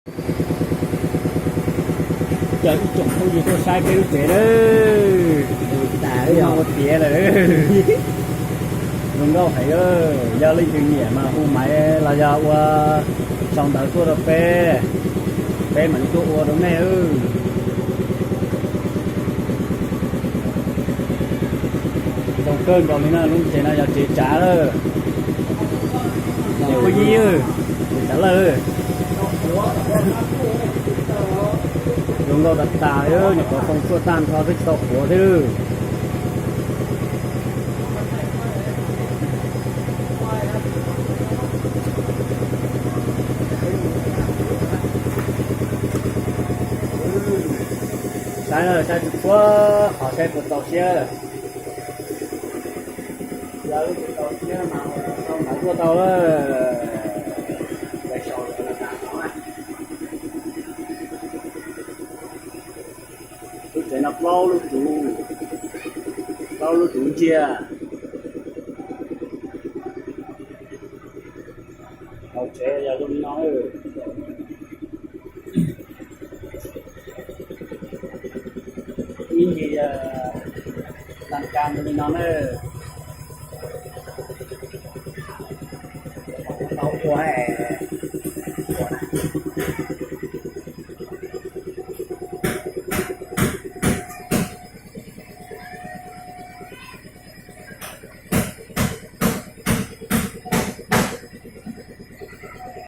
Caw ib tsoom phooj ywg tuaj saib peb lub tsev na, ua tiav lawm. Zoo nkauj heev, yog leej twg nyiam mas hu maiv los yog ua sau ntawv tuaj rau peb, peb mam li tuaj ua rau nej. Zoo kawg nkaus li no, lub tsev no yog tsev tsav lawm. Tsev phooj ywg, tsev tsav lawm. Zoo nkauj tas tas li, nyuam qhuav xoo tshuaj tag nrho twb tsis tau qhuav thiab. Saib, saib tsis txhua, qhov saib puas txaus siab. Yog tsis txaus siab mas sau ntawv tuaj tau lawm. Lub tsev no plaub lub tsuv, plaub lub tsuv ntsiag. Hauv tsev yog zoo li no. Ib ncig yog las kas zoo li no na. Tau ua,